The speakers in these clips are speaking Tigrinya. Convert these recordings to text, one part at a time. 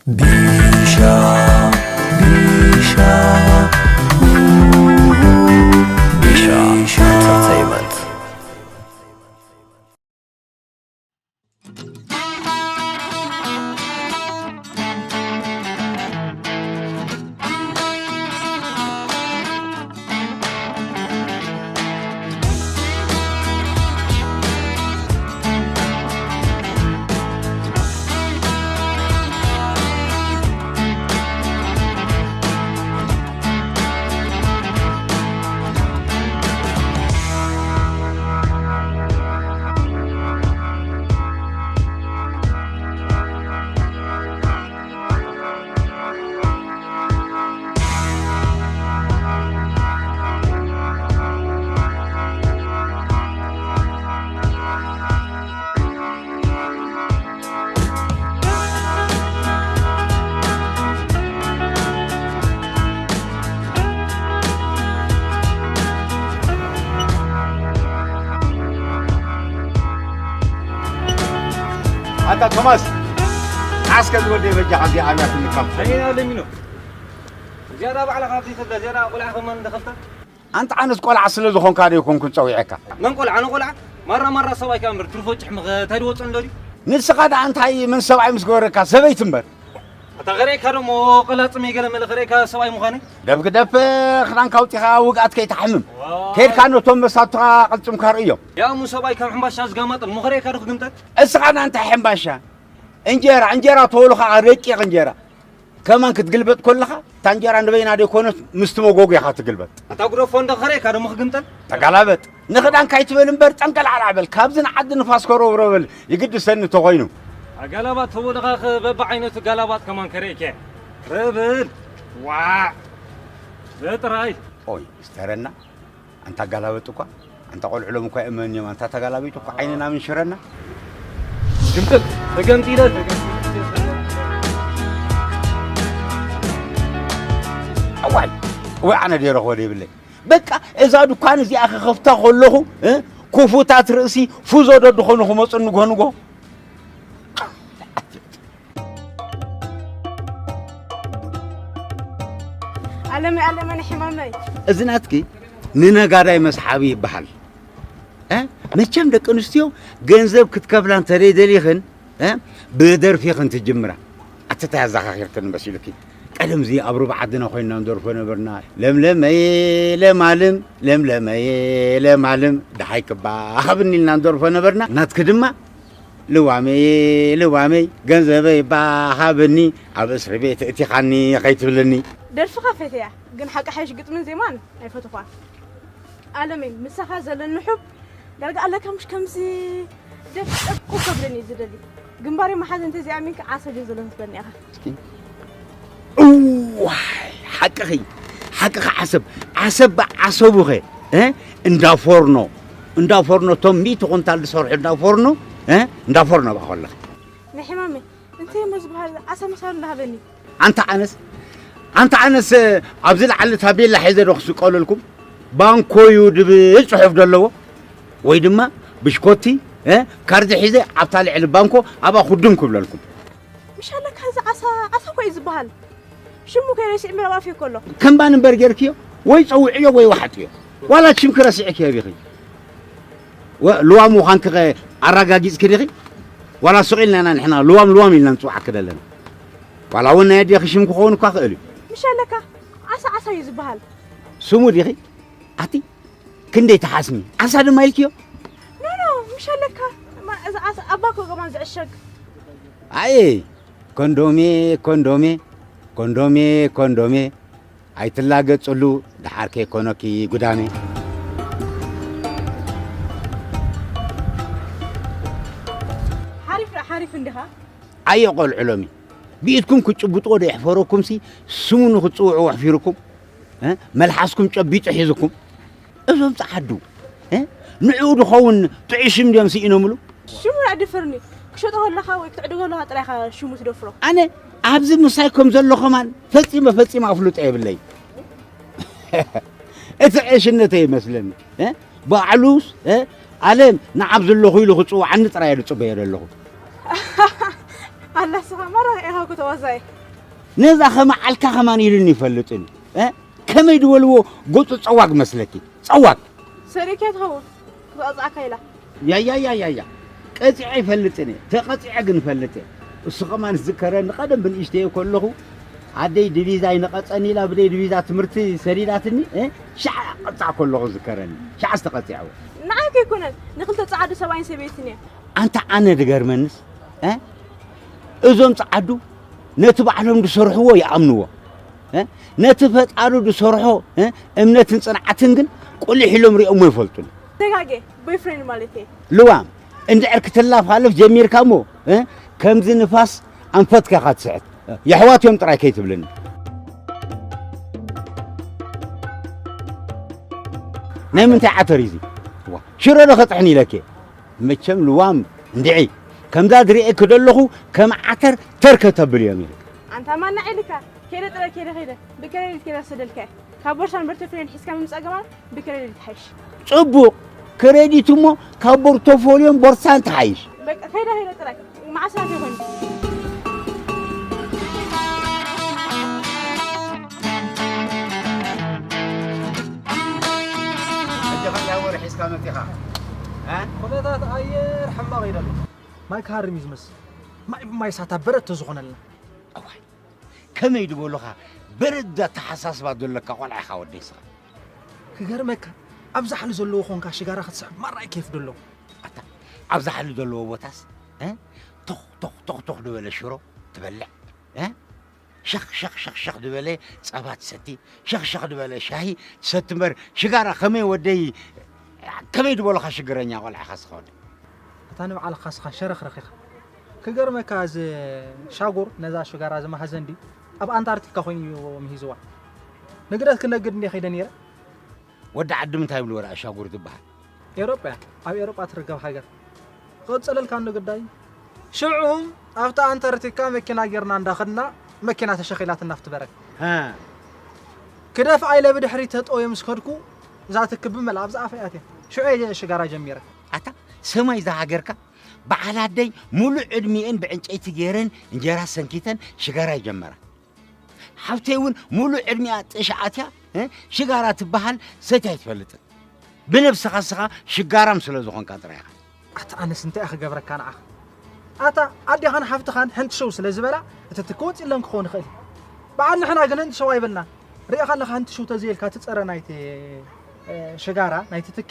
ቢሻ ቢሻ ቢሻ ኢንተርቴይንመንት። ኣታ ቶማስ፣ ዓስከ ዝወደይ በጃ፣ ካብዚ ኣብያ ክንካፍ። ኣይና ለሚኖ። ዝያዳ ባዕላ ካብዚ ትብለ፣ ዝያዳ ቆልዓ ከማን ደኸፍታ። ኣንታ ኣነስ ቆልዓ ስለ ዝኾንካ ዶ ይኮንኩን ጸዊዐካ? መን ቆልዓ? ኣነ ቆልዓ? ማራ ማራ ሰብኣይካ እምበር፣ ትርፎ ጭሕሚ ከ እንታይ ድወጾ እንዶ ድዩ? ንስኻ ደኣ እንታይ ምን ሰብኣይ ምስ ገበረካ? ሰበይቲ እምበር። ኣታ ኸርእየካ ደሞ ቀላጽመይ ገለ መለ ኸርእየካ ሰብኣይ ምዃነይ? ደብ ግደፍ፣ ክዳንካ ኣውጺኻ ውግኣት ከይትሓምም። ዋይ። ከይድካ ነቶም መሳቱኻ ቅልጽምካ ርእዮም። ያሙ ሰብኣይ ከም ሕምባሻ ዝጋማጥል፣ ሞ ኸርእየካ ዶ ክግምጠል? እስኻ ደኣ እንታይ ሕምባሻ? እንጀራ፣ እንጀራ ተበሉ ኸኣ ረቂቕ እንጀራ። ከማን ክትግልበጥ ከለኻ፣ እታ እንጀራ ንበይና ደይኮነት፣ ምስቲ መጎጎ ኢኻ ትግልበጥ። ኣታ ጉደፎ እንዶ ኸርእየካ ደሞ ክግምጠል? ተጋላበጥ። ንኽዳንካ ኣይትበል እምበር፣ ጠንቀልዓልዓ በል። ካብዚ ንዓዲ ንፋስ ከረውሮ በል። ይግድሰኒ ተኾይኑ። ኣጋላባጥ ተበልኻ ኸ በብዓይነቱ ጋላባጥ ከማን ከርእየካ። ርብል። ዋዕ። በጥራይ። ኦይ፣ ስተረና። ኣንታ ኣጋላበጥ እኳ፣ ኣንታ ቆልዑ ሎም እኳ ይእመን እዮም። ኣንታ ተጋላቢጡ እኳ ዓይንና ምንሽረና። ግምጥል፣ ተገምጢለ፣ ተገምጢለ። እዋይ፣ እዋይ፣ ኣነ ደይ ረኽቦ ደይብለይ። በቃ፣ እዛ ድኳን እዚኣ ክኸፍታ ከለኹ፣ እ፣ ክፉታት ርእሲ ፉዞ ደድኾኑ ክመጹ ንግሆ ንግሆ። ኣለመይ፣ ኣለመ፣ ንሕማመይ። እዚ ናትኪ ንነጋዳይ መስሓቢ ይበሃል። እ? መቸም ደቂ ኣንስትዮ ገንዘብ ክትከፍላ እንተ ደይደሊኽን፣ እ? ብደርፊ ኢኽን ትጅምራ። ኣተታይ ኣዘኻኺርክን መሲሉኪ። ቀደም እዚ ኣብ ሩባ ዓድና ኮይንና ንደርፎ ነበርና። ለምለመየ፣ ለማልም፣ ለምለመየ፣ ለማልም፣ ደሃይ ክባ ሃብኒ ኢልና ንደርፎ ነበርና። ናትኪ ድማ ልዋመይ ልዋመይ ገንዘበይ እባ ሃበኒ፣ ኣብ እስሪ ቤት እቲኻኒ ከይትብለኒ። ደርፍኻ ፈትያ፣ ግን ሓቂ ሓይሽ ግጥምን ዜማን ኣይፈትኳን። ኣለመይ፣ ምሳኻ ዘለኒ ሑብ ዳርጋ ኣለካ፣ ምሽ ከምዚ ደፍጠቁ ከብለኒ እዩ ዝደሊ። ግንባረይ መሓዘ እንተዘይኣሚንካ ዓሰብ እየ ዘለኹ ትብለኒ ኢኻ። እስኪ። እዋይ፣ ሓቅኺ፣ ሓቅኺ ዓሰብ። ዓሰብ ብዓሰቡኸ፣ እ? እንዳ ፎርኖ፣ እንዳ ፎርኖ፣ እቶም ሚእቲ ኩንታል ዝሰርሑ እንዳ ፎርኖ፣ እ? እንዳ ፎርኖ ብኣ ከለኺ። ናይ ሕማመይ፣ እንታይ እሞ ዝበሃል ዓሳ ምሳሉ እንዳሃበኒ? ኣንታ ኣነስ፣ ኣንታ ኣነስ፣ ኣብዚ ላዕሊ ታቤላ ሒዘ ዶ ክስቀለልኩም? ባንኮ እዩ ድብል ጽሑፍ ዘለዎ፣ ወይ ድማ ብሽኮቲ፣ እ? ካርዲ ሒዘ ኣብታ ልዕሊ ባንኮ ኣብኣ ኩድም ክብለልኩም። ምሽ ኣለካ እዚ ዓሳ፣ ዓሳ እኮ እዩ ዝበሃል። ሽሙ ከይረሲዕ ምረብ ኣፍዮ ከሎ። ከም ባን እምበር ጌርክዮ፣ ወይ ጸውዕዮ ወይ ዋሓጥዮ። ዋላ ሽምኪ ረሲዕክዮ ዲኺ? ወ-፣ ልዋም ምዃንኪ ኸ ኣረጋጊጽኪ ዲኺ? ዋላ ስቕ ኢልና ኢና ንሕና ልዋም ልዋም ኢልና ንጽውዓኪ ዘለና። ዋላ እውን ናይ ኣዴኺ ሽም ክኸውን እኳ ክእል እዩ። ምሽ ኣለካ፣ ዓሳ ዓሳ እዩ ዝበሃል። ስሙ ዲኺ? ኣቲ ክንደይ ትሓስሚ? ዓሳ ድማ ኢልክዮ? ኖ፣ ኖ፣ ምሽ ኣለካ። ማ-፣ እዚ ዓሳ ኣብ ባኮ ገማን ዝዕሸግ። ኣየ፣ ኮንዶሜ፣ ኮንዶሜ፣ ኮንዶሜ፣ ኮንዶሜ፣ ኣይትላገጽሉ፣ ደሓር ከይኮነኪ ጉዳሜ። ሓሪፍ፣ ሓሪፍ እንዲኻ። ኣየ ቆልዑ ሎሚ፣ ብኢድኩም ክጭብጥዎ ዶ የሕፈረኩምሲ፣ ስሙ ንኽትጽውዕዎ ኣሕፊርኩም፣ እ? መልሓስኩም ጨቢጡ ሒዝኩም። እዞም ጸዓዱ፣ እ? ንዕኡ ድኸውን ጥዑይ ሽም ድዮም ስኢኖምሉ? ሽሙ ኣድፍርኒ። ክሸጦ ከለኻ ወይ ክትዕድጎ ከለኻ ጥራይ ኢኻ ሽሙ ትደፍሮ። ኣነ ኣብዚ ምሳይ ከም ዘሎ ከማን ፈጺመ፣ ፈጺመ ኣፍልጦ የብለይ። እቲ ዕሽነተይ ይመስለኒ፣ እ? ባዕሉስ፣ እ? ኣለም ንዓብ ዘለኹ ኢሉ ክጽውዓኒ ጥራይ እየ ዝጽበዮ ዘለኹ። ኣላ ስኻ ማራ ኢኻ እኮ ተዋዛይ ነዛ ከመዓልካ ከማን ኢሉኒ ይፈልጥን እ? ከመይ ድበልዎ ገጹ ጸዋግ መስለኪ ጸዋግ ሰሪኪያ ትኸውን ክትቐፅዓካ ኢላ። ያያያያያ ቀጺዐ ይፈልጥን እየ ተቐጺዐ ግን ፈልጥ እየ እሱ ከማን ዝከረኒ ቀደም ብንእሽተየ ከለኹ ኣደይ ድቪዛ ይነቐጸኒ ኢላ ብደይ ድቪዛ ትምህርቲ ሰዲዳትኒ እ? ሻዕ ቀጻዕ ከለኹ ዝከረኒ ሻዕ ዝተቐጺዐዎ ንዓይ ከይኮነን ንክልተ ፃዓዱ ሰብኣይን ሰበይትን እያ። ኣንታ ኣነ ድገርመንስ እ? እዞም ጸዓዱ ነቲ ባዕሎም ዝሰርሕዎ ይኣምንዎ እ? ነቲ ፈጣሩ ዝሰርሖ እ? እምነትን ጽንዓትን ግን ቁሊሕ ኢሎም ሪኦሞ ይፈልጡን። ተጋጌ ቦይፍሬንድ ማለት እየ። ልዋም እንድዕር ክትላፋለፍ ጀሚርካ እሞ እ? ከምዚ ንፋስ ኣንፈትካ ኢኻ ትስዕት። የሕዋት እዮም ጥራይ ከይትብልኒ። ናይ ምንታይ ዓተር እዩ እዚ? ሽሮ ዶ ከጥሕን ኢለኪ? መቸም ልዋም እንድዒ ከምዛ ዝርእየኪ ዘለኹ ከም ዓተር ተር ከተብል እዮም ኢሉ። ኣንታ ማና ዒልካ ከይደ ጥረ ከይደ ከይደ ብከረዲት ከይደ ሰደልካ ካብ ቦርሳን በርተፍሬን ሒዝካ ምምፃእ ገማን ብከረዲት ሓይሽ። ፅቡቕ ክሬዲት እሞ ካብ ቦርቶፎሊዮን ቦርሳን ትሓይሽ። በቃ ከይደ ከይደ ጥራይ መዓስ ናት ይኾን? ሕጂ ከምዛ ወርሒ እስካ መፂኻ እ? ኩነታት ኣየር ሕማቕ እዩ ደሎ። ማይ ክሃርም እዩ ዝመስል። ማይ ብማይ እሳት ኣብ በረድ ተዝኾነልና። እዋይ ከመይ ድበሉኻ በረድ ኣተሓሳስባ ዘለካ ቆልዓ ኢኻ ወደይ ስኻ። ክገርመካ ኣብ ዛሕሊ ዘለዎ ኾንካ ሽጋራ ክትስሕብ ማራ እዩ ኬፍ ደሎ። ኣታ ኣብ ዛሕሊ ዘለዎ ቦታስ እ? ቶኽ ቶኽ ቶኽ ቶኽ ዝበለ ሽሮ ትበልዕ እ? ሸኽ ሸኽ ሸኽ ሸኽ ዝበለ ጸባ ትሰቲ፣ ሸኽ ሸኽ ዝበለ ሻሂ ትሰቲ እምበር ሽጋራ ከመይ ወደይ ከመይ ዝበሉኻ ሽግረኛ ቆልዓ ኢኻ ስኻ ወደይ። ኣታ ንባዕልኻ ስኻ ሸረኽረኽ ኢኻ። ክገርመካ እዚ ሻጉር ነዛ ሽጋራ እዚ መሃዘን ድዩ ኣብ ኣንታርክቲካ ኮይኑ እዩ ምሂዝዋ። ንግደት ክነግድ እንድየ ከይደ ነይረ። ወዲ ዓድም እንታይ ይብልዎ ደኣ ሻጉር ትበሃል? ኤውሮጳ እያ። ኣብ ኤውሮጳ ትርከብ ሃገር። ክቕጽለልካ እንዶ ግዳይ። ሽዑ ኣብታ ኣንታርክቲካ መኪና ጌርና እንዳኸድና መኪና ተሸኺላትና ኣብቲ በረድ። ሃ። ክደፍኣ ኢለ ብድሕሪት ተጠውየ ምስ ከድኩ እዛ ትክብ መላ ኣብዛ ኣፈይ ኣትያ። ሽዑ እየ ሽጋራ ጀሚረ። ኣታ ሰማይ ዝሃገርካ በዓል ኣደይ ሙሉእ ዕድሚኤን ብዕንጨይቲ ገይረን እንጀራ ሰንኪተን ሽጋራ ይጀመራ። ሓብተይ እውን ሙሉእ ዕድሚኣ ጥሽ ኣትያ እ ሽጋራ ትበሃል ሰትያ ኣይትፈልጥን። ብነብስኻ ስኻ ሽጋራም ስለ ዝኾንካ ጥራይ ኢኻ። ኣታ ኣነስ እንታይ እየ ክገብረካ ንዓኻ? ኣታ ኣዴኻን ሓፍትኻን ሕንቲ ሸው ስለ ዝበላ እቲ ትኪ ወፂለን ክኸውን ይኽእል እዩ። በዓል ንሕና ግን ሕንቲ ሸው ኣይበልናን። ሪእኻ ኣለኻ ሕንቲ ሸው ተዘይልካ እቲ ፀረ ናይቲ እ፣ ሽጋራ ናይቲ ትኪ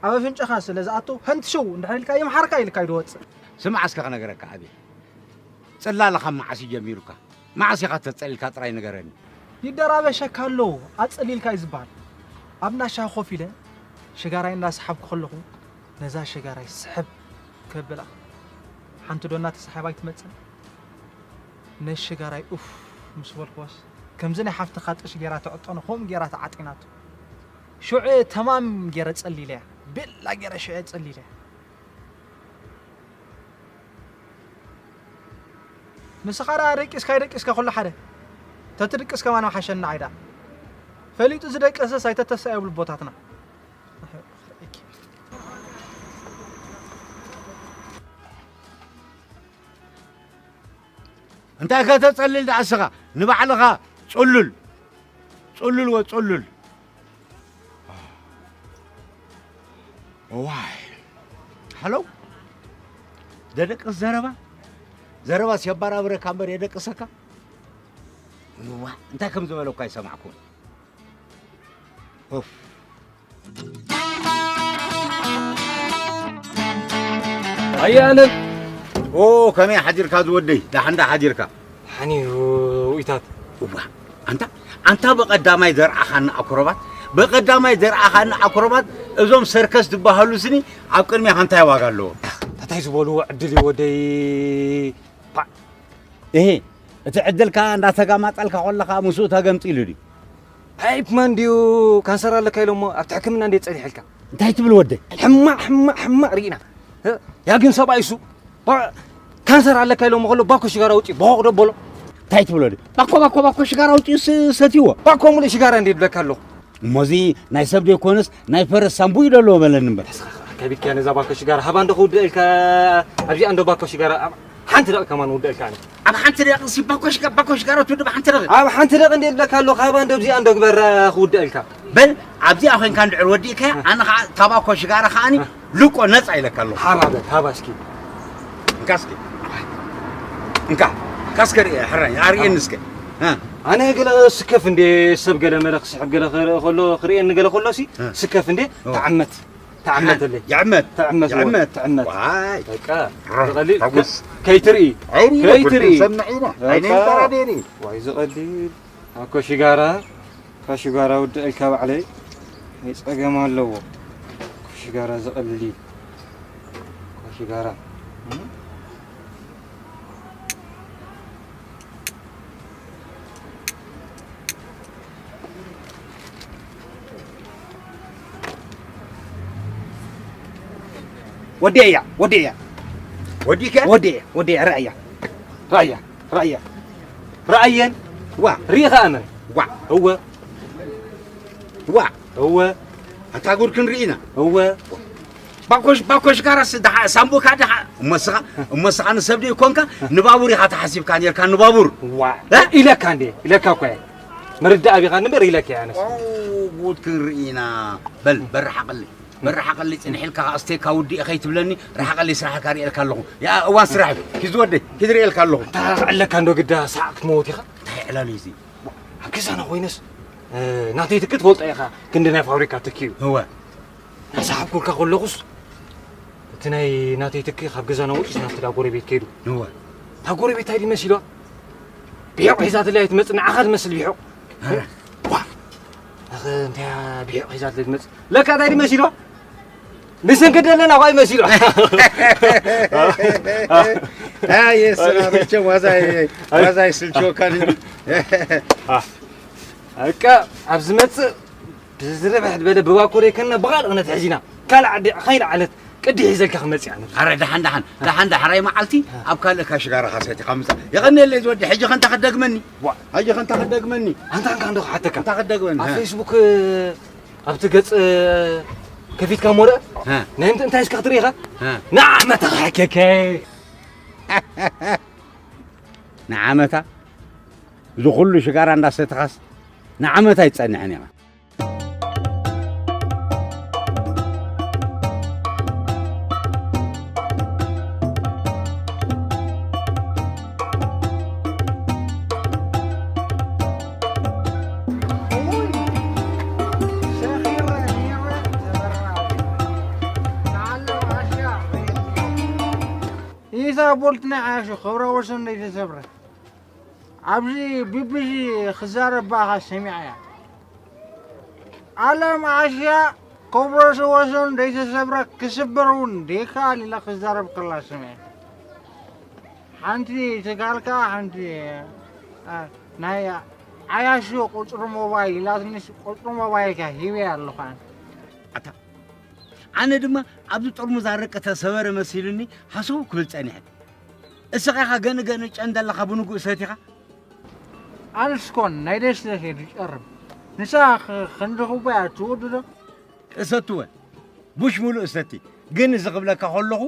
ኣብ ኣፍንጫኻ ስለ ዝኣቱ ሕንቲ ሸው እንድሕር ኢልካ ይምሓርካ ኢልካ እዩ ዝወፅእ። ስማዕ እስከ ክነግረካ ኣብየ። ጽላለ ካብ መዓስ እዩ ጀሚሩካ? መዓስ ኢኻ ተጸሊልካ ጥራይ ንገረኒ። ይደራበሸካ ኣሎ ኣጸሊልካ እዩ ዝበሃል። ኣብ እንዳ ሻሂ ኮፍ ኢለ ሽጋራይ እንዳሰሓብኩ ከለኹ ነዛ ሽጋራይ ስሕብ ከብላ ሓንቲ ዶ እናተሳሓባ ኣይትመጽእን? ነዚ ሽጋራይ ኡፍ ምስ በልክዎስ ከምዚ ናይ ሓፍትኻ ጥሽ ጌራ ትዕጠኖ ከምኡ ጌራ ተዓጢናቶ። ሽዑ እየ ተማም ጌረ ጸሊለያ። ቤላ ጌረ ሽዑ እየ ጸሊለያ። ንስኻ ደኣ ደቂስካ ኣይደቂስካ ኩሉ ሓደ። ተትድቅስ ከማን ምሓሸኒ ንዓይ ደኣ። ፈሊጡ ዝደቀሰስ ኣይተተስኣ ይብሉ ኣቦታትና። እንታይ ከተጸልል ደኣ እስኻ ንባዕልኻ ጽሉል ጽሉል ወጽሉል እዋይ ሃሎ ደደቅስ ዘረባ ዘረባ ሲያባራብረካ እምበር የደቅሰካ እዋ እንታይ ከም ዝበለ እኳ ይሰማዕኩ ኦፍ ኣያለ ኦ ከመይ ሓዲርካ ዝወደይ ዳሕንዳ ሓዲርካ ሓኒ ውኢታት እዋ ኣንታ ኣንታ ብቐዳማይ ዘርኣኻኒ ኣኩረባት ብቐዳማይ ዘርኣኻኒ ኣኩረባት እዞም ሰርከስ ዝበሃሉ ስኒ ኣብ ቅድሚኻ እንታይ ዋጋ ኣለዎ ታታይ ዝበልዎ ዕድል እዩ ወደይ እሄ እቲ ዕድልካ እንዳተጋማጠልካ ኮለኻ ምስኡ ተገምጢሉ ድዩ ኣይፕ ማን ድዩ ካንሰር ኣለካ ኢሎሞ ኣብቲ ሕክምና እንዴ ጸኒሕልካ እንታይ ትብል ወደይ ሕማቕ ሕማቕ ሕማቕ ርኢና እ? ያ ግን ሰብኣይ እሱ ባ- ካንሰር ኣለካ ኢሎሞ ከሎ ባኮ ሽጋራ ውጪ ቦቕ ደበሎ እንታይ ትብል ወደይ ባኮ ባኮ ባኮ ሽጋራ ውጪ ስ- ሰትይዎ ባኮ ሙሉእ ሽጋራ እንዴ ይብለካ ኣለኹ እሞዚ ናይ ሰብ ዘይኮነስ ናይ ፈረስ ሳምቡይ ደለዎ በለኒ እምበር ከቢድክያ ነዛ ባኮ ሽጋራ ሃባ እንዶ ክውድእ ኢልካ ኣብዚኣ እንዶ ባኮ ሽጋራ ኣብ- ሓንቲ ደቂ ከማን ውድእልካ ኣነ። ኣብ ሓንቲ ደቂ ሲ ባኮሽ ጋ- ባኮሽ ጋር ትውድእ ሓንቲ ደቂ። ኣብ ሓንቲ ደቂ እንደ ይብለካ ኣሎ፣ ካባ እንደ ኣብዚኣ እንደ ግበራ ክውድእልካ። በል ኣብዚኣ ኮይንካ እንድዕር ወዲእካ ኣነ ከዓ ታባኮ ሽጋራ ከዓኒ ልቆ ነፃ ኢለካ ኣለኹ። ሃባ በል ሃባ እስኪ። እንካ እስኪ እንካ እንካ እስከ ርእ ሕራይ ኣርእየኒ እስከ። እ። ኣነ ገለ ስከፍ እንዴ ሰብ ገለ መለ ክስሕብ ገለ ክርኢ ከሎ ክርእየኒ ገለ ከሎ ሲ እ። ስከፍ እንዴ እ። ተዓመት ተዓመተለይ። ይዕመት ተዕመት ይዕመት። ተዕመት። ዋይ። በቃ ራ- ዝቐሊል ታጉስ። ከይትርኢ ዓይኒ ከይትርኢ። ሰምዕ ኢና። ዓይነይ በቃ። ጠራዴኒ። ዋይ ዝቐሊል ኣኮ ሽጋራ ካሽጋራ ውድአልካ ባዕለይ ኣይፀገም ኣለዎ። ኮሽጋራ ዝቐልል እዩ። ኮሽጋራ ወዲያ ወዲያ ወዲያ ወዲከ ወዲያ ወዲያ ራእያ ራእያ ራእያ ራእየን ዋ ሪኢኻ ኣነ ዋ እወ ዋ እወ ኣታ ጉድ ክንርኢ ኢና እወ ባኮሽ ባኮሽ ጋራስ ደሓ ሳምቡካ ደሓ እሞስኻ እሞስኻ ንሰብ ዶ ይኮንካ ንባቡር ኢኻ ተሓሲብካ ኔርካ ንባቡር ዋ እ? ኢለካ እንዴ ኢለካ እኮ እየ መርዳእ ኣቢኻ ንበር ኢለካ እየ ኣነስ ጉድ ክንርኢ ኢና በል በርሓቕሊ በርሓቕሊ ጽንሕ ኢልካ ኣስቴካ ውዲእ ከይትብለኒ ርሓቐሊ ስራሕካ ርእየልካ ኣለኹ ያ እዋን ስራሕ እዩ ኪዝ ወደይ ኪዝ ርእየልካ ኣለኹ እንታይ ክዕለካ እንዶ ግዳ ሰዓት ክትመውት ኢኻ እንታይ ዕላሉ እዩ እዚ ኣብ ገዛና ኮይነስ ናተይ ትክ ትፈልጦ ኢኻ ክንዲ ናይ ፋብሪካ ትክ እዩ እወ ናሳሓብኩልካ ከለኹስ እቲ ናይ ናተይ ትክ ካብ ገዛና ወፂስ ናብቲ ዳ ጎረቤት ከይዱ እወ እታ ጎረቤት እንታይ ድመሲሏ ብሒቕ ሒዛትለይ ኣይትመፅእ ንዓኻ ትመስል ብሒቕ ዋ ኣኸ እንታይ ብሒቕ ሒዛትለይ ትመፅእ ለካ እንታይ ድመሲሏ ንስን ክደለና ኳ ይመሲሉ ኣየ ስራ መቸም ዋዛ ዋዛ ይስልችወካ ድዩ እቃ ኣብ ዝመፅእ ብዝርብሕ ዝበለ ብባኮ ደይከና ብቓልቕ ነትሕዚና ካልእ ዓዲ ኸይልዓለት ቅዲ ሒዘልካ ክመፅእ ኣነ ኣረ ደሓን ደሓን ደሓን ዳሕራይ መዓልቲ ኣብ ካልእ ካሽጋራ ካሰቲ ካብ ምፃእ የቐንየለይ ዝወዲ ሕጂ ኸንታ ክደግመኒ ሕጂ ኸንታ ክደግመኒ ኣንታ እንካ እንዶ ክሓተካ እንታ ክደግመኒ ኣብ ፌስቡክ ኣብቲ ገፅ ከፊትካ ሞረ ናይ ምንት እንታይ እስካ ክትርኢ ኢኻ ንዓመታ ክሓከከ ንዓመታ እዚ ኩሉ ሽጋራ እንዳሰተኻስ ንዓመታ ኣይትፀንሕን ኢኻ ኢዛ ቦልት ናይ ዓያሹ ክብረ ወሰን ዘይተሰብረ ኣብዚ ቢቢሲ ክዛረብ ብኣኻ ሰሚዐያ ኣለም ዓሽያ ክብረ ወሰን ዘይተሰብረ ክስበር እውን ደይከኣል ኢላ ክዛረብ ከላ ሰሚዐ ሓንቲ ትጋል ከዓ ሓንቲ ናይ ዓያሹ ቁፅሪ ሞባይል ኢላትኒስ ቁፅሪ ሞባይልካ ሂበያ ኣለኹ ኣነ ኣታ ኣነ ድማ ኣብዚ ጥርሙዝ ኣረቂ ተሰበረ መሲሉኒ ሃሰው ክብል ጸኒሐ። እስኻ ኢኻ ገንገን ጨንደለኻ ብንጉእ ሰቲኻ። ኣንስኮን ናይ ደስደስ እየ ዝጨርም። ንሳ ክንዲ ኩባያ ትወዱ ዶ? እሰትወ። ቡሽ ሙሉእ እሰቲ። ግን እዚ ክብለካ ከለኹ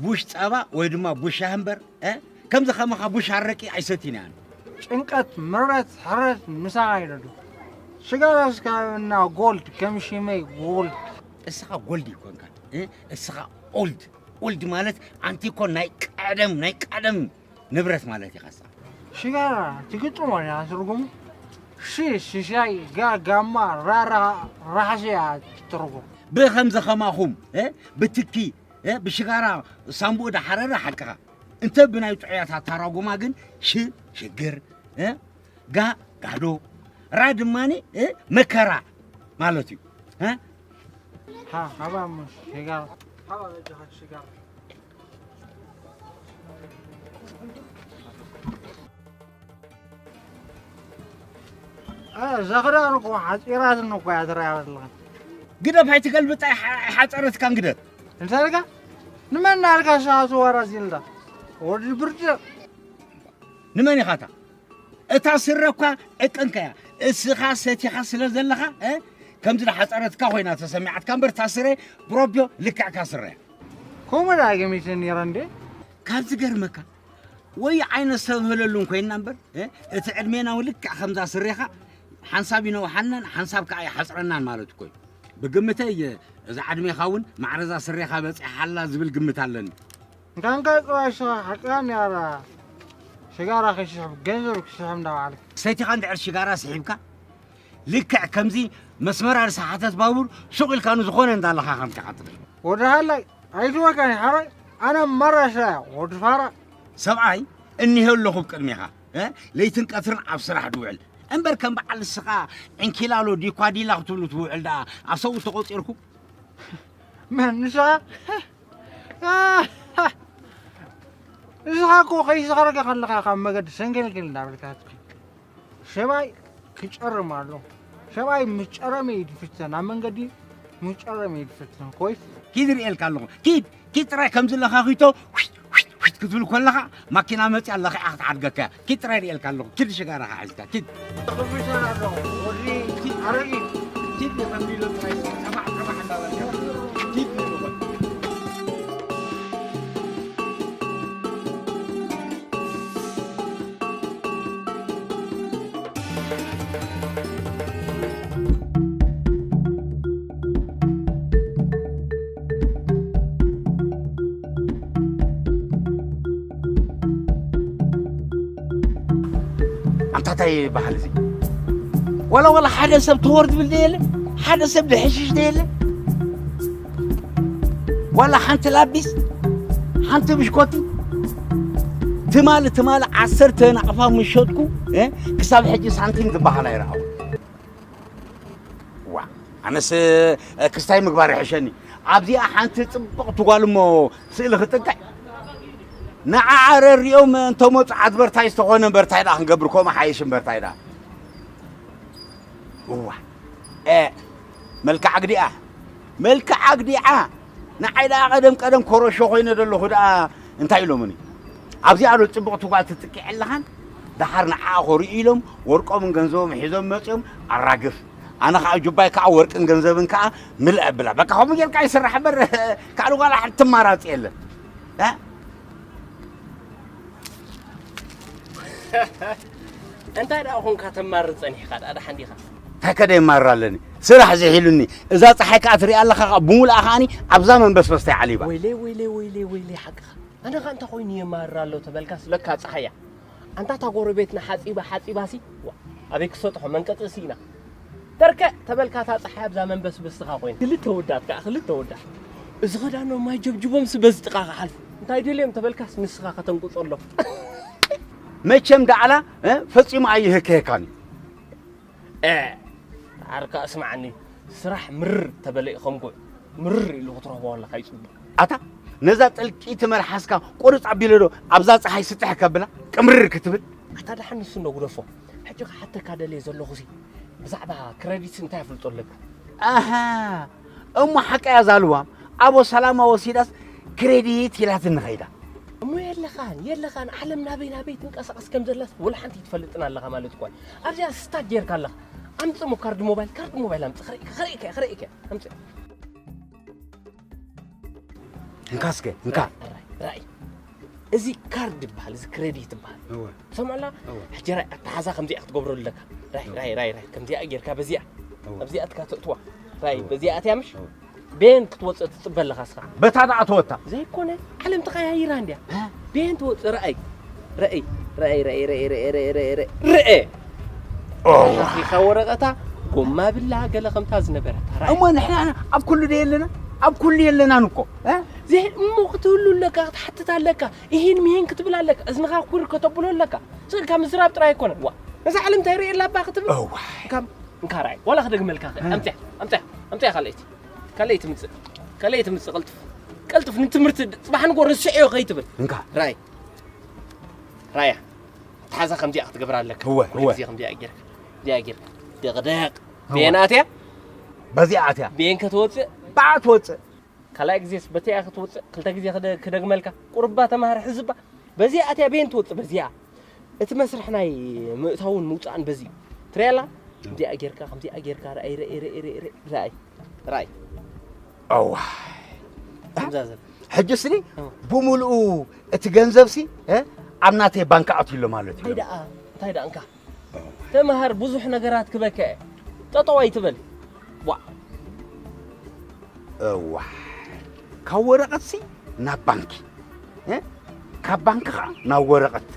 ቡሽ ጸባ ወይ ድማ ቡሽ ሻሂ እምበር እ ከምዚ ከማኻ ቡሽ ኣረቂ ኣይሰቲን እየ ኣነ። ጭንቀት፣ ምረት፣ ሕረት ምሳኻ ይደዱ። ሽጋራስ ካብ እና ጎልድ ከም ሽመይ ጎልድ። እስኻ ጎልድ ይኮንካ እ እስኻ ኦልድ ኦልድ ማለት ኣንቲ እኮ ናይ ቀደም ናይ ቀደም ንብረት ማለት ኢኻ እስኻ። ሽጋራ ትግጥሞ እያ ትርጉሙ። ሺ ሽሻይ ጋ ጋማ ራራ ራሕሲ እያ ትርጉም። ብኸምዚ ኸማኹም እ ብትኪ እ ብሽጋራ ሳምቡእ ዳሓረረ ሓቅኻ እንተ ብናይ ጥዑያት ኣተራጉማ ግን ሽ ሽግር እ ጋ ጋዶ ራ ድማኒ እ መከራ ማለት እዩ እ ሃ ሃባ ሙሽ ሽጋራ ሃባ በጃኻ ሽጋራ እዛ ክዳን እኮ ሓፂራትኒ እኮ እያ ትረኣ ዘለኻ ግደፍ ኣይትገልብጣ ሓፀረትካን ግደፍ እንታይ ኢልካ ንመን ናልካ ሰዓቱ ዋራስ ኢልካ ወዲ ብርጭቕ ንመን ኢኻታ እታ ስረ እኳ ዕቅንካ እያ እስኻ ሰቲኻ ስለ ዘለኻ ከምዚ ሓፀረትካ ኮይና ተሰሚዓትካ እምበር እታ ስረ ብሮብዮ ልክዕካ ስረ እያ ከምኡ ደኣ ገሚተ ነይረ እንዴ ካብ ዝገርመካ ወይ ዓይነ ዝተብህለሉን ኮይንና እምበር፣ እ፣ እቲ ዕድሜና እውን ልክዕ ከምዛ ስሬኻ ሓንሳብ ይነውሓናን ሓንሳብ ከዓ ይሓፅረናን ማለት እኮ እዩ። ብግምተይ፣ እዛ ዕድሜኻ እውን ማዕረዛ ስሬኻ በፂሓ ኣላ ዝብል ግምት ኣለኒ። እንካንካ ፅባይ ሽኻ ሓቅኻ ነይራ። ሽጋራ ከይስሕብ ገንዘብ ክስሕብ እንዳበዓልክ። ሰይትኻ እንድሕር ሽጋራ ስሒብካ፣ ልክዕ ከምዚ መስመራ ዝሰሓተት ባቡር ሱቕ ኢልካ ንዝኾነ እንዳለኻ ከምካ ትብል። ወዲ ሃላይ ኣይትወጋኒ ሓራይ፣ ኣነ ማራሻ ወዲ ፋራ። ሰብኣይ እኒሄ ኣለኹ ኣብ ቅድሜኻ፣ እ? ለይትን ቀትርን ኣብ ስራሕ ድውዕል እምበር ከም በዓል ንስኻ ዕንኪላሎ ዲኳዲላ ክትብሉ ትውዕል ደኣ ኣብ ሰብኡ ተቖፂርኩም። መን ንስኻ? ንስኻ እኮ ከይሰኸረካ ከለኻ ካብ መገዲ ሰንገልገል እንዳበልካ ትኸይድ። ሰብኣይ ክጨርም ኣሎ። ሰብኣይ ምስ ጨረመ እዩ ዝፍተን፣ ኣብ መንገዲ ምስ ጨረመ እዩ ዝፍተን። ኮይስ ኪድ ርእየልካ ኣለኹ። ኪድ፣ ኪድ ጥራይ ከምዚ ለኻኺቶ ውሽት፣ ውሽት፣ ውሽት ክትብል ከለኻ ማኪና መፂኣ ለኺዓ ክትዓድገካ እያ። ኪድ ጥራይ ርእየልካ ኣለኹ። ኪድ ሽጋራኻ ሒዝካ፣ ኪድ። ክፍተን ኣለኹ። ወዲ ኪድ ኣረጊት፣ ኪድ የቐቢሎ ጥራይ፣ ጠባዕ፣ ጠባዕ እንዳበልካ። ኪድ ንበል። ኣንታ እንታይ ይበሃል እዚ? ዋላ፣ ዋላ ሓደ ሰብ ተወር ዝብል ዶ የለ? ሓደ ሰብ ድሕሽሽ ዶ የለ? ዋላ ሓንቲ ላቢስ፣ ሓንቲ ብሽኮቲ? ትማሊ፣ ትማሊ ዓሰርተ ናቕፋ ምሸጥኩ፣ እ፣ ክሳብ ሕጂ ሳንቲም ዝበሃል ኣይረኸብኩ። ዋ፣ ኣነስ፣ እ፣ ክስታይ ምግባር ይሕሸኒ። ኣብዚኣ ሓንቲ ጽብቕቲ ጓል እሞ ስእሊ ክጥቅዕ። ንዓ ኣረሪኦም እንተመጹ ኣድቨርታይዝ ተኾነ በርታይ ደኣ ክንገብር፣ ከምኡ ሓይሽ እምበርታይ ደኣ። እዋ፣ እ፣ መልክዓ ግዲኣ፣ መልክዓ ግዲኣ። ንዓይ ደኣ ቀደም ቀደም ኮረሾ ኮይነ ዘለኹ ደኣ እንታይ ኢሎምኒ? ኣብዚኣ ዶ ጽብቕቲ ጓል ትጥቅዕ ኣለኻን? ደሓር ንዓኣ ኮሪኡ ኢሎም ወርቆምን ገንዘቦም ሒዞም መጺኦም ኣራግፍ። ኣነ ኸዓ ጁባይ ከኣ ወርቅን ገንዘብን ከኣ ምልእ ኣብላ። በቃ ከምኡ ጌርካ ይስራሕ እምበር ካልእ ዋላ ሓንቲ ኣማራጺ የለን። እ? እንታይ ደኣ ኹንካ ተማርር ጸኒሕካ ደኣ ደሓን ዲኻ? እንታይ ከደ የማርር ኣለኒ? ስራሕ ዝሒሉኒ። እዛ ጸሓይ ከኣ ትሪኣ ኣለኻ ከኣ ብሙሉኣ ከኣኒ ኣብዛ መንበስበስታ ይዓሊባ። ወይለይ፣ ወይለይ፣ ወይለይ፣ ወይለይ ሓቅኻ። ኣነ ኸኣ እንታይ ኮይኑ የማርር ኣሎ ተበልካስ ለካ ጸሓያ። ኣንታ እታ ጎረቤትና ሓጺባ፣ ሓጺባሲ፣ ዋ፣ ኣበይ ክሰጥሖ መንቀጺ ስኢና። ተርከ ተበልካ እታ ጸሓይ ኣብዛ መንበስበስትኻ ኮይና። ክልተ ወዳት ከኣ፣ ክልተ ወዳት። እዚ ኸዳኖም ማይ ጀብጅቦምሲ በዚ ጥቓ ክሓልፉ። እንታይ ደልዮም ተበልካስ ንስኻ ከተንቅጾሎም። መቸም ደኣላ፣ እ፣ ፈጺሙ ኣይህከየካን እዩ። እ፣ ዓርካ እስማዓኒ፣ ስራሕ ምርር ተበለ እዩ ከም ጉዕ። ምርር ኢሉ ክትረኽቦ ከለኻ እዩ ጽቡቕ። ኣታ፣ ነዛ ጥልቂቲ መልሓስካ ቁርጽ ኣቢለ ዶ ኣብዛ ጸሓይ ስጥሕ ከብላ? ቅምርር ክትብል? ኣታ ደሓን ንሱ እንዶ ግደፎ። ሕጂ ክሓተካ ደልየ ዘለኹሲ፣ ብዛዕባ ክረዲትስ እንታይ ኣፍልጦ ኣለካ? ኣሃ፣ እሞ ሓቀያ እዛ ልዋም፣ ኣቦ ሰላማ ወሲዳስ ክሬዲት ኢላትኒ ኸይዳ። እሞ የለኻን፣ የለኻን፣ ዓለም ናበይ ናበይ ትንቀሳቐስ ከም ዘላስ ወላ ሓንቲ ኣይትፈልጥን ኣለኻ ማለት እኮ እዩ። ኣብዚኣ ስታክ ጌርካ ኣለኻ። ኣምጽእ እሞ ካርድ ሞባይል፣ ካርድ ሞባይል ኣምጽእ፣ ክርእይካ፣ ክርእይካ፣ ክርእይካ፣ ኣምጽእ። እንካ እስከ፣ እንካ። ራእይ፣ ራእይ፣ ራእይ። እዚ ካርድ ይበሃል፣ እዚ ክሬዲት ይበሃል። እወ። ትሰምዖ ኣለኻ? እወ። ሕጂ ራእይ፣ ኣተሓዛ ከምዚኣ ክትገብረሉ ኣለካ። ራእይ፣ እወ። ራእይ፣ ራእይ፣ ራእይ፣ ከምዚኣ ጌርካ በዚኣ። እወ። ኣብዚኣ ኣትካ ተእትዋ። ራእይ፣ እወ። በዚኣ ኣትያ ምሽ? እወ። ቤን ክትወፅእ ትፅበ ኣለኻ እስኻ። በታ ደኣ ተወታ። ዘይኮነ፣ ዓለም ተቐያይራ እንድያ። እ? ቤን ትወፅእ፣ ራእይ። ራእይ፣ ራእይ፣ ራእይ፣ ራእይ፣ ራእይ፣ ራእይ፣ ራእይ፣ ራእይ፣ ራእይ። ኦ። ኣኺኻ ወረቐታ፣ ጎማ ብላ፣ ገለ ከምታ ዝነበረታ። ራእይ። እሞ ንሕና ኣብ ኩሉ ዶ የለና? ኣብ ኩሉ የለናን እኮ። እ? ዘይ-፣ እሞ ክትህሉ ኣለካ፣ ክትሓትት ኣለካ፣ እሂን ምሂን ክትብል ኣለካ፣ እዝንኻ ኩር ከተብሎ ኣለካ። ስቕ ኢልካ ምዝራብ ጥራይ ኣይኮነን። ዋ፣ ነዛ ዓለም እንታይ ርእየላ እባ ክትብል? እዋይ። እንካ፣ እንካ ራእይ። ዋላ ክደግመልካ እኽእል። እ። ኣምጽያ፣ ኣምጽያ፣ ኣምጽያ ካልኣይቲ። ካልኣይቲ ምጽእ። ካልኣይቲ ምጽእ፣ ቅልጥፍ። ቅልጥፍ ንትምህርቲ ጽባሕ ንጎ ረስዕዮ ከይትብል። እንካ። ራእይ። ራእያ። ኣተሓዛ ከምዚኣ ክትገብር ኣለካ። እወ፣ ኩሉ እወ። ግዜ ከምዚኣ ጌርካ። እዚኣ ጌርካ። ደቕደቕ። እወ። ቤን ኣትያ? በዚኣ ኣትያ። ቤን ከተወጽእ? ብኣ ትወጽእ። ካልኣይ ግዜስ በቲኣ ክትወጽእ፣ ክልተ ግዜ ክደ-፣ ክደግመልካ። ቁርባ ተማሃር ሕዝባ። በዚኣ ኣትያ ቤን ትወጽእ፣ በዚኣ። እቲ መስርሕ ናይ ምእታውን ምውጻእን በዚ። ትሪኣላ? ከምዚኣ ጌርካ፣ ከምዚኣ ጌርካ፣ ርኣይ፣ ርኣይ፣ ርኣይ፣ ርኣይ፣ ርኣይ። ርኣይ። እዋ። ከምዛ ዘላ። ሕጂ ስኒ እዋ። ብምልኡ እቲ ገንዘብ ሲ፣ እ? ኣብ ናተይ ባንክ ኣትዩ ኣሎ ማለት እዩ። እንታይ ደኣ እንታይ ደኣ እንካ ተምሃር ብዙሕ ነገራት ክበካ እየ። ጠጠው ኣይትበል። ዋ እዋ ካብ ወረቐትሲ ናብ ባንኪ እ? ካብ ባንኪ ኸዓ ናብ ወረቐት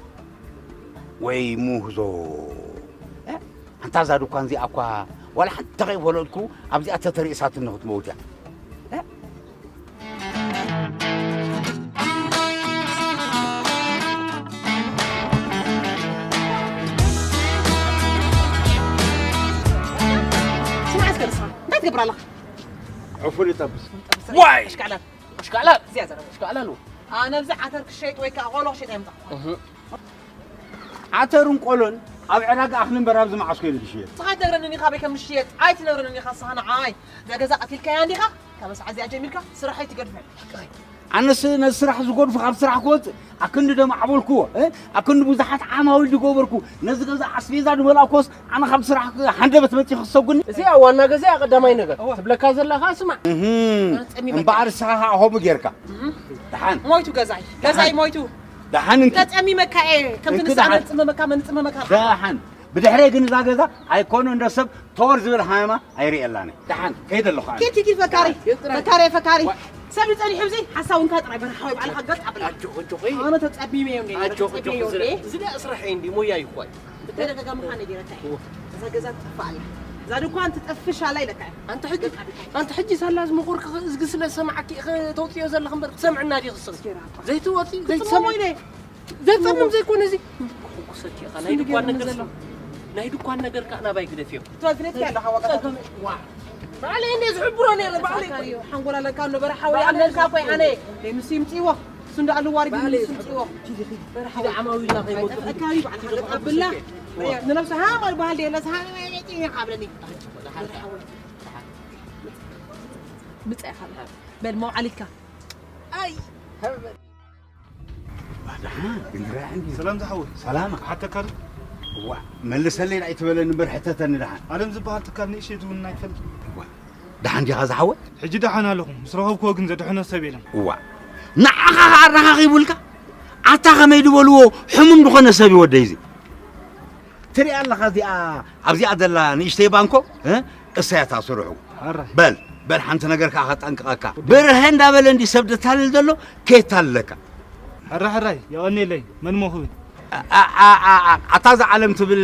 ወይ ምህዞ እ? ኣንታ እዛ ድኳን እዚኣ እኳ ዋላ ሓንቲ ተኸይፈለጥኩ ኣብዚኣ ተተርእሳትኒ ክትመውት እያ እ? ስማዕ እስከ ንስኻ እንታይ ትገብር ኣለኻ? ዕፉን ይጠብስ። ዋይ! ኣሽካዕላል ኣሽካዕላል እዚኣ ዘረባ ኣሽካዕላል ኣለዎ። ኣነ ኣብዚ ዓተር ክሸይጥ ወይ ከዓ ቆሎ ክሸይጥ ኣይምፃኹ። ዓተርን ቆሎን ኣብ ዕዳጋ ኣኽሊ እምበር ኣብዚ መዓስ ኮይኑ ዝሽየጥ? ንስኻ ኣይትነግረንን ኢኻ ኣበይ ከም ዝሽየጥ ኣይትነግረንን ኢኻ ንስኻ ንዓይ። እዛ ገዛ ቀቲልካያ እንዲኻ ካብ ሰዓት እዚኣ ጀሚርካ ስራሕ ኣይትገድፈን። ኣነስ ነዚ ስራሕ ዝጎድፎ ካብ ስራሕ ክወፅእ ኣክንዲ ደማ ዓበልክዎ ኣክንዲ ብዙሓት ዓማዊል ዝገበርኩ ነዚ ገዛ ኣስቤዛ ዝመልኣኮስ ኣነ ካብ ስራሕ ሃንደበት መፂ ክሰጉኒ እዚኣ ዋና ገዛ እያ ቀዳማይ ነገር ትብለካ ዘላ ከዓ ስማዕ እምበኣር ንስኻ ከዓ ከምኡ ጌርካ ደሓን ሞይቱ ገዛይ ገዛይ ሞይቱ ደሓን እንኪ ተፀሚመካ እየ ከምቲ ንስኻ መንፅመመካ መንፅመመካ ደሓን ብድሕረይ ግን እዛ ገዛ ኣይኮነ እንዶ ሰብ ተወር ዝብል ሃማ ኣይርእየላን እየ። ደሓን ከይደ ኣለኹ ኣነ። ኪድ ኪድ ኪድ ፈካሪ ፈካሪ ፈካሪ ሰብ ይጸኒሑ እዚ ሓሳብ እንካ ጥራይ በረኻ ወይ ባዕልኻ ገጥ ኣብላ። ኣጆኺ ኣጆኺ ኣነ ተጸቢበ እዮም ነይረ ኣጆኺ ተጸቢበ እዮም ነይረ። እዚ ደኣ ስራሕ እዩ እንዲ ሞያ እዩ እኮ። ብተደጋጋሚ ኻነ ጌረካ እዩ። እዛ ገዛ ትጥፋእ ኣላ። እዛ ድኳን ትጠፍሽ ኣላ ኢለካ እዩ። ኣንተ ሕጂ ኣንተ ሕጂ ሳላ ዝመኾርክ እዝጊ ስለ ዝሰማዕኪ ኢኺ ተውጽዮ ዘለኺ እምበር ትሰምዕና ዲኺ ስኺ? ዘይትወጺ ክትሰምዖ ዘይትሰምዕ ኢለ። ዘጸምም ዘይኮነ እዚ ኩሰኪ ኢኻ ናይ ድኳን ነገር ዘሎ። ናይ ድኳን ነገር ከኣ ናባይ ግደፍዮ ትወልፍለትኪ ኣለኻ ዋጋ ጸገም ዋ ባዕለይ እንደ ዝሕብሮ ነይረ ባዕለይ ሓንጎል ኣለካ ኣሎ በረሓዊ ኣለልካ ኮይ ኣነ ምስ ይምጽዎ እሱ እንዳ ኣሉ ዋሪ ባዕለይ ምስ ይምጽዎ በረሓዊ ዓማዊልና ከይሞቱ ጠፍእካሪ ባዕልካ ገጣብላ ንነብስኻ ማል ባህል የለስ ሃኒ ወይ ይጥኒ ካብለኒ ምጻ ኢኻ በል መውዓሊትካ ኣይ ሰላም ዝሓወይ ሰላም ሓተካ ዋ መልሰለይ ዳይ ትበለኒ እምበር ሕተተኒ ደሓን ኣለም ዝበሃል ትካል ንእሸት እውን ኣይፈልጥ ደሓን ዲኻ ዝሓወይ ሕጂ ደሓን ኣለኹ ምስ ረኸብክዎ ግን ዘድሕኖ ሰብ የለን እዋ ንዓኻ ኣረኻኺቡልካ ኣታ ከመይ ዝበልዎ ሕሙም ዝኾነ ሰብ ይወደይ እዚ ትሪኣ ኣለኻ እዚኣ ኣብዚኣ ዘላ ንእሽተይ ባንኮ እሳያታ ስርሑ በል በል ሓንቲ ነገር ከዓ ከጠንቅቐካ ብርሀ እንዳበለ እንዲ ሰብ ደታልል ዘሎ ከየታልለካ ሕራ ሕራይ የቐኔለይ መን ሞ ክብል ኣታ እዛ ዓለም ትብል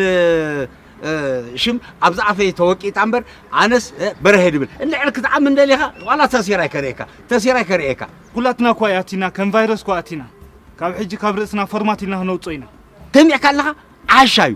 ሽም ኣብዚ ኣፈይ ተወቂጣ እምበር ኣነስ በርሀ ድብል እንድዕር ክትዓም እንደሊኻ ዋላ ተሲራይ ከርእየካ ተሲራይ ከርእየካ ኩላትና እኳ ኣቲና ከም ቫይረስ እኳ ኣቲና ካብ ሕጂ ካብ ርእስና ፎርማት ኢልና ክነውፅኦ ኢና ሰሚዕካ ኣለኻ ዓሻ እዩ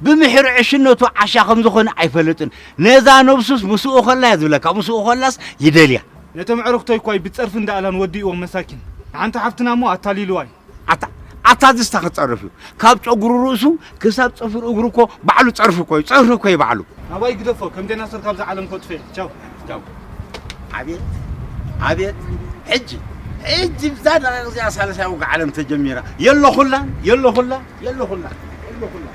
ብምሕሪ ዕሽነቱ ዓሻ ከም ዝኾነ ኣይፈልጥን ነዛ ነብሱስ ምስኡ ከላ እያ ዝብለካ ምስኡ ከላስ ይደልያ ነቶም ዕርኽቶ ይኳይ ብፀርፊ እንዳኣላን ወዲእዎም መሳኪን ሓንቲ ሓፍትና እሞ ኣታሊልዋ እዩ ኣታ ኣታ ዝስታ ክፀርፍ እዩ ካብ ጨጉሩ ርእሱ ክሳብ ፅፍር እግሩ እኮ ባዕሉ ፀርፊ እኮ እዩ ፀርፊ እኮ እዩ ባዕሉ ኣባይ ግደፎ ከም ዴናሶር ካብዛ ዓለም ከጥፍኤ ቻው ቻው ኣቤት ኣቤት ሕጂ ሕጂ ብዛ ደቂቕ እዚኣ ሳልሳይ ውግእ ዓለም ተጀሚራ የለኹላን የለኹላን የለኹላን የለኹላን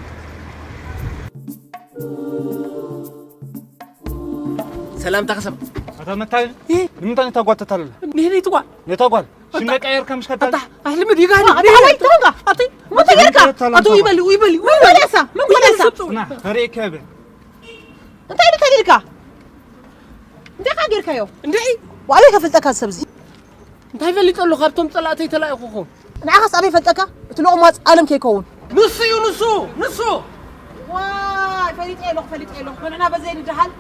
ሰላምታ ክሰብ ኣታ መታይል ንምንታይ ነታ ጓል ተታልላ ንህነይ ትጓል ነታ ጓል ሽመ ቀየርካ ምሽ ከታል ኣሕልምድ ይጋኒ ኣቲ ሞተ ጌርካ ኣቲ ይበል ይበል ይበል ያሳ ምን ጓል ያሳ ተሪእካ በል እንታይ ኢሉ ተሊልካ እንታይ ካ ጌርካዮ እንድዒ ዋዕበይ ከፍልጠካ ሰብዚ እንታይ ፈሊጠ ኣሎ ካብቶም ፀላእተይ ተላኢኹኹም ንዓኻስ ኣበይ ፈልጠካ እቲ ሎቕማፅ ኣለም ከይከውን ንሱ እዩ ንሱ ንሱ ዋይ ፈሊጠ ኣለኹ ፈሊጠ ኣለኹ ንሕና በዘይ ንድሃል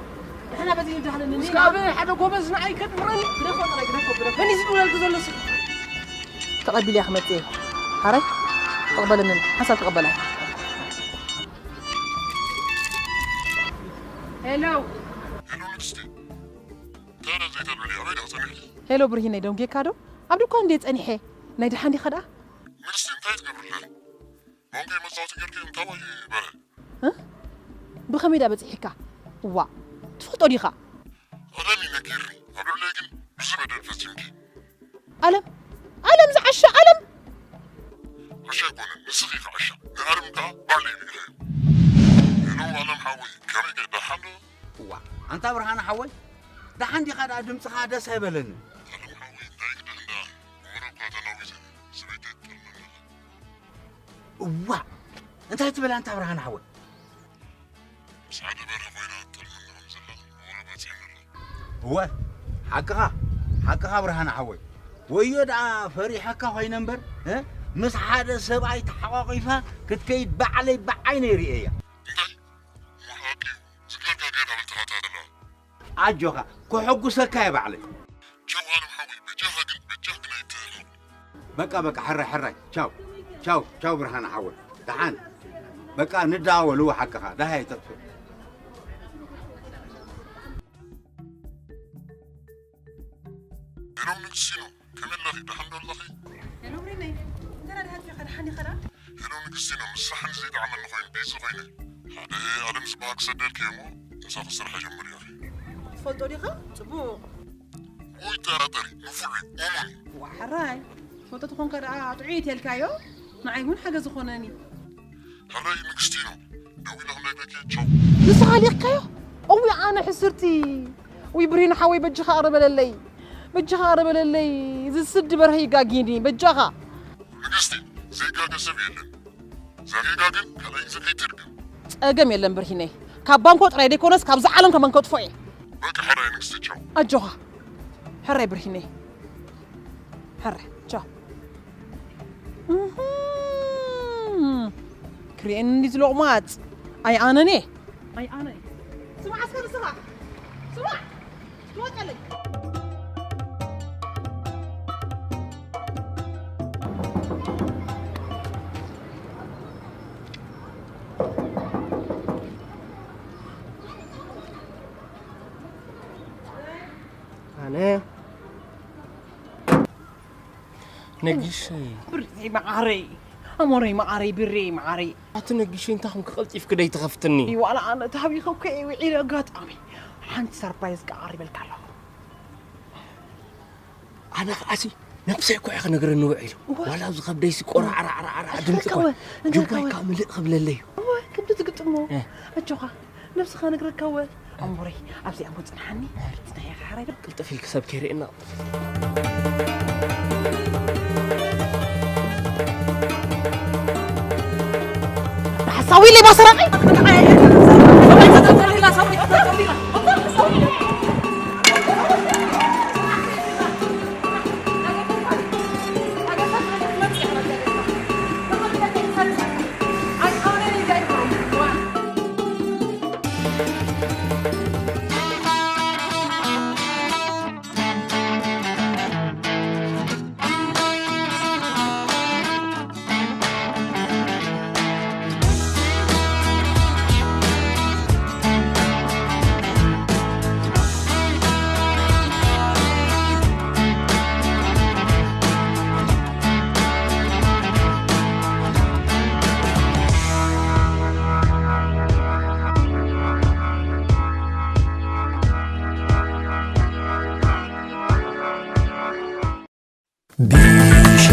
ንሕና በዘይ ንድሃል ንኒ እስካብ ሓደ ጎበዝ ንዓይ ከድምረኒ ግደፎ ጥራይ ግደፎ ግደፎ መን እዩ ዝድውለልክ ዘሎ ሲ ተቐቢል እያ ክመፅእ እየ ሓራይ ተቕበለኒ ሓሳብ ተቐበላይ ሄሎ ሄሎ ብርሂነይ ደንጌካ ዶ ኣብ ድኳን እንዴ ጸኒሐ ናይ ድሓን ዲኻ ደኣ ንግስቲ እንታይ ትገብርለን ባንከይ መጻወቲ ገርኪ እንታይ በረ ብኸመይ ዳ በጺሕካ ዋ ትፈልጦ ዲኻ ኣለም ይነጊርኒ ኣብ ልዕለይ ግን ብዙ በደል ፈጺምኪ ኣለም ኣለም ዝዓሻ ኣለም ዓሻ ኣይኮነን ንስኺ ኢኺ ዓሻ ንኣለም ከኣ ባዕለይ ርኢኻዮ ሄሎ ኣለም ሓወይ ከመይ ከ ደሓን ዶ እዋ ኣንታ ብርሃነ ሓወይ ደሓን ዲኻ ደኣ ድምፅኻ ደስ ኣይበለኒ ኣለም ሓወይ እንታይ ክደን ደኣ ወረ እኳ ተናዊዘ ሰበይተይ ትጠልመኒ ኣላ እዋ እንታይ ትብል ኣንታ ብርሃን ሓወይ? ምስ ሓደ በርሂ ኮይና ትጠልመኒ ከም ዘላ ወረ በፂሐኒ ኣሎ። እወ ሓቅኻ፣ ሓቅኻ ብርሃን ሓወይ። ወዮ ደኣ ፈሪሐካ ኮይነ እምበር፣ እ? ምስ ሓደ ሰብኣይ ተሓቋቒፋ ክትከይድ ባዕለይ ብዓይነይ ርእየያ። እንታይ? እሞ ሓቂ እዩ። ዝገርካ ጌና በልትኻታ ዘላ። ኣጆኻ፣ ከሐጉሰካ እየ ባዕለይ። ቻው ዓለም ሓወይ፣ በጃኻ ግን፣ በጃኻ ግን ኣይትህረም። በቃ፣ በቃ፣ ሕራይ፣ ሕራይ። ቻው፣ ቻው፣ ቻው ብርሃነ ሓወይ። ደሓን። በቃ፣ ንደዋወል፣ እወ ሓቅኻ። ደሃይ ተጥፍእ። ሄሎ ንግስቲኖ፣ ከመይ ኣለኺ? ደሓን ዶ ኣለኺ? ሄሎ ብሬነይ፣ እንተ ደኣ ደሓን ዲኻ? ደሓን ኢኻ ደኣ? ሄሎ ንግስቲኖ፣ ምሳሕን ዘይጠዓመኒ ኮይኑ፣ ቢዚ ኮይነ። ሓደ ኣለም ዝበሃል ክሰደልኪ እየ እሞ፣ ምሳኺ ስራሕ ጀምሪ ኢኺ። ትፈልጦ ዲኻ? ጽቡቕ። ውይ፣ ጠራጠሪ፣ ንፉዕ እዩ፣ እሙን እዩ። ዋ፣ ሕራይ፣ ትፈልጦ ተኾንካ ደኣ ጥዑይ እየ ተልካዮ፣ ንዓይ እውን ሓገዝ ዝኾነኒ። ሕራይ ንግስቲኖ፣ ደዊለ ክነግረኪ፣ ቻው። ንስኻ ሊቕካዮ? እውይ፣ ኣነ ሕስርቲ። ውይ፣ ብሬኑ ሓወይ፣ በጃኻ ቅረ በለለይ። በጃኻ ቅረ በለለይ። እዚ ስዲ በርሀ ይጋጊኒ፣ በጃኻ። ንግስቲ፣ ዘይጋገ ሰብ የለን። ዛጊጋ ግን ካልኣይ ግዜ ከይትድገም። ጸገም የለን ብርሂነይ። ካብ ባንኮ ጥራይ ደይኮነስ፣ ካብዛ ዓለም ከማን ከጥፎ እየ። በቃ፣ ሕራይ ንግስቲ፣ ቻው። ኣጆኻ። ሕራይ ብርሂነይ። ሕራይ፣ ቻው። እህም። ክርእየኒ እንዲ ዝሎቕማጽ። ኣይ ኣነኔ። ኣይ ኣነ። ስማዕ እስከ ንስኻ። ስማዕ። ትወጸለይ። ኣነ ነጊሽ። ብርዘይ መዓረይ፣ ኣሞረይ መዓረይ፣ ብረይ መዓረይ። ኣቲ ነጊሽ፣ እንታይ ኾንክ ቀልጢፍክ ደይ ትኸፍትኒ? ዋላ ኣነ ተሃቢኸ እኮ እየ ውዒለ፣ ኣጋጣሚ ሓንቲ ሰርፕራይዝ ከኣ ቀሪበልካ ኣለኹ። ኣነ ከዓሲ ነብሰይ እኮ እየ ክነግረኒ ውዒሉ። እወ። ዋላ ኣብዚ ከብደይሲ ቆራዕራዕራዕራዕ ድምፂ እኮ። እንተልካወ፣ እንተልካወ። ጅባይ ከዓ ምልእ ክብለለይ እዩ። እወ፣ ከብዲ ትግጥሞ። እ። ኣጆኻ፣ ነብስኻ ነግረካ እወ። ኣሞረይ፣ ኣብዚኣ እሞ ጽንሓኒ። ጽናሕ ኢኻ ሕራይ በል። ቅልጥፍ ኢልክ ሰብ ከይርእየና። ሓሳዊ ሌባ ሰራቂ። ቢሻ